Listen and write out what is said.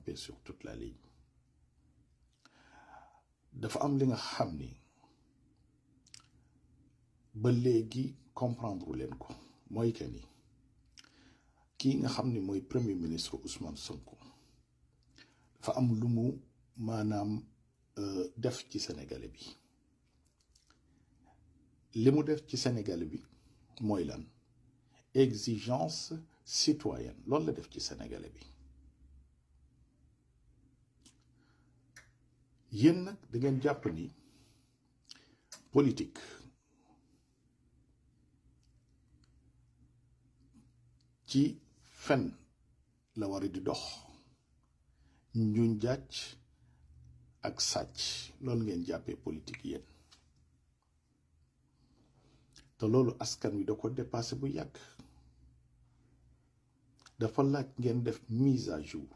camper sur toute la ligne dafa am li nga xam ni ba léegi comprendre leen ko mooy que ni kii nga xam ni mooy premier ministre Ousmane Sonko dafa am lu mu maanaam def ci Sénégalais bi li mu def ci Sénégalais bi mooy lan exigence citoyenne loolu la def ci Sénégalais bi yéen nag da ngeen jàpp ni politique ci fen la war di dox njuñ jàcc ak sàcc loolu ngeen jàppee politique yéen te loolu askan wi da ko dépassé bu yàgg dafa laaj ngeen def mise à jour